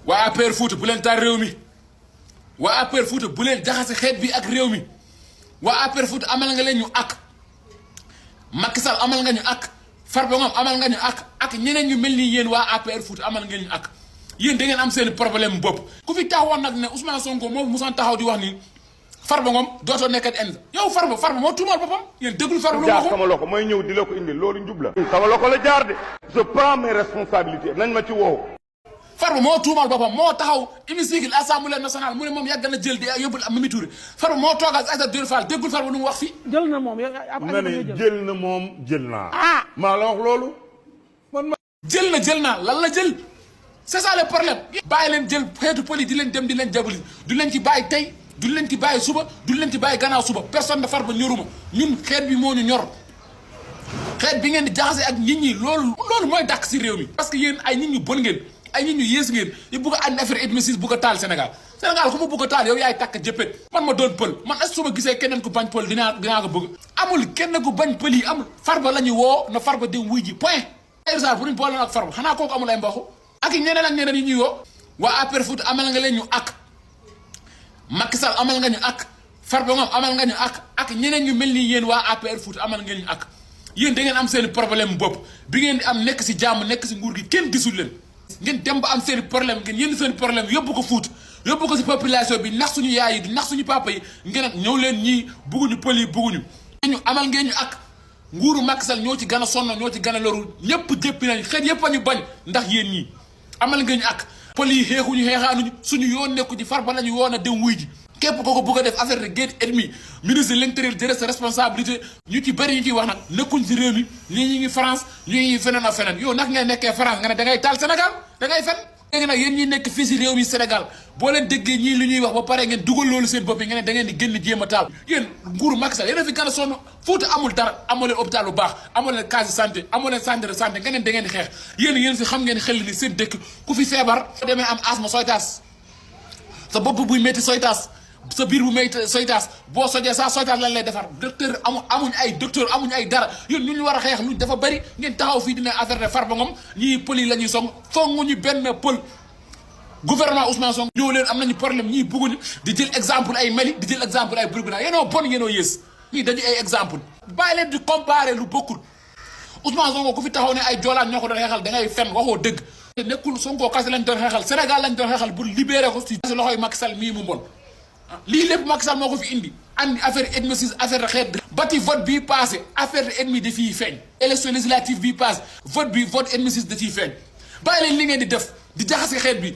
waa APR Fouta bu leen taal réew mi waa APR Fouta bu leen jaxase xeet bi ak réew mi waa APR Fouta amal nga leen ñu ak Macky Sall amal nga ñu ak Farba Ngom amal nga ñu ak ñeneen ñu mel ni yéen waa APR Fouta amal ngeen ñu ak yéen da ngeen am seen problème bopp ku fi taxawoon nag ne Ousmane Sonko moom Moussa taxaw di wax ni Farba Ngom dootoo nekkat end yow Farba moo tuumal boppam yéen déggul Farba lu jaar sama loxo mooy ñëw di la ko indi loolu njub la sama loxo la jaar de je prends mes responsabilités nañ ma ci woo Farba moo tuumal boppam moo taxaw hémicycle Assemblée nationale mu ne moom yàgg na jël di yóbbul am Mimi Touré Farba moo toog ak Aïssata Diop Fall déggul Farba lu mu wax fii jël na moom nga ne jël na moom jël naa maa la wax loolu jël naa lan la jël c'est ça le problème bàyyi leen jël xeetu poli di leen dem di leen jabali du leen ci bàyyi tey du leen ci bàyyi suba du leen ci bàyyi gannaaw suba personne de Farba ñoruma ñun xeet bi moo ñu ñor xeet bi ngeen di jaxase ak nit ñi loolu mooy dàq si réew mi parce que yéen ay nit ñu bon ngeen ay nit ñu yées ngeen yi bugg a ànd affaire ethnicisme bugg a taal Sénégal ku ma bugg a taal yow yaay takk jëppét man ma doon pël man est-ce que su ma gisee keneen ku bañ pël dinaa ko bëgg amul kenn ku bañ pël yi amul Farba la ñu woo na Farba dem wuy ji point bu ñu boole ak Farba xanaa kooku amul ay mboxu ak ñeneen ak ñeneen yi ñuy woo waa APR Fouta amal nga leen ñu ak Macky Sall amal nga ñu ak Farba Ngom amal nga ñu ak ñeneen ñu mel ni yéen waa APR Fouta amal ngeen ñu ak yéen da ngeen am seen problème bopp bi ngeen di am nekk si jàmm nekk si nguur gi kenn gisul leen ngeen dem ba am seen problème ngeen yéen seen problème yóbbu ko Fouta yóbbu ko si population bi nax suñu yaay yi di nax suñu papa yi ngeen ñëw leen ñii bugguñu pël yi bugguñu ñu amal ngeen ñu ak nguuru Macky Sall ñoo ci gën a sonn ñoo ci gën a loru ñëpp jéppi nañ xeet yëpp a ñu bañ ndax yéen ñii amal ngeen ñu ak pël yi xeexuñu xeexaanuñu suñu yoon nekku ci Farba la ñu woon a dem wuy ji képp kooku bëgg a def affaire de guerre ennemi ministre de l'intérieur jëlee sa responsabilité ñu ci bëri ñu ciy wax nag nekkuñ si réew mi ñii ñu ngi France ñii ngi feneen ak feneen yow nag ngay nekkee France nga ne da ngay taal Sénégal da ngay fen léegi nag yéen ñi nekk fii si réew mi Sénégal boo leen déggee ñii lu ñuy wax ba pare ngeen dugal loolu seen bopp yi ngeen ne da ngeen di génn jéem a taal yéen nguuru Macky Sall yéen a fi gën a sonn Fouta amul dara amoo leen hôpital bu baax amoo leen case de santé amoo leen centre de santé nga ne da ngeen di xeex yéen si xam ngeen xel ni seen dëkk ku fi feebar demee am asthme sooy taas sa bopp buy métti sooy taas sa biir bu may soytaas boo sojee saa soytaas lan lay defar docteur amuñ ay dara yéen ñu war a xeex lu dafa bëri ngeen taxaw fii dina affaire de Farba Ngom ñii pël yi la ñuy song fonguñu benn pël gouvernement Ousmane Sonko ñëw leen am nañu problème ñii bëgguñu di jël exemple ay Mali di jël exemple ay Burkina yéenoo bon yéenoo yées ñii dañu ay exemple bàyyi leen di comparer lu bokkul Ousmane Sonko ku fi taxaw ne ay joolaan ñoo ko doon xeexal da ngay fen waxoo dëgg nekkul Sonko kase lañ doon xeexal Sénégal lañ doon xeexal pour libérer ko si loxoy Macky Sall mii mu bon lii lépp Macky Sall moo ko fi indi andi affaire ethnicisme affaire de xeet bati vote bii passé affaire de ethnie da fiy feeñ élection législative bii passé vote ethnicisme da ciy feeñ bàyyi leen li ngeen di def di jaxase xeet bi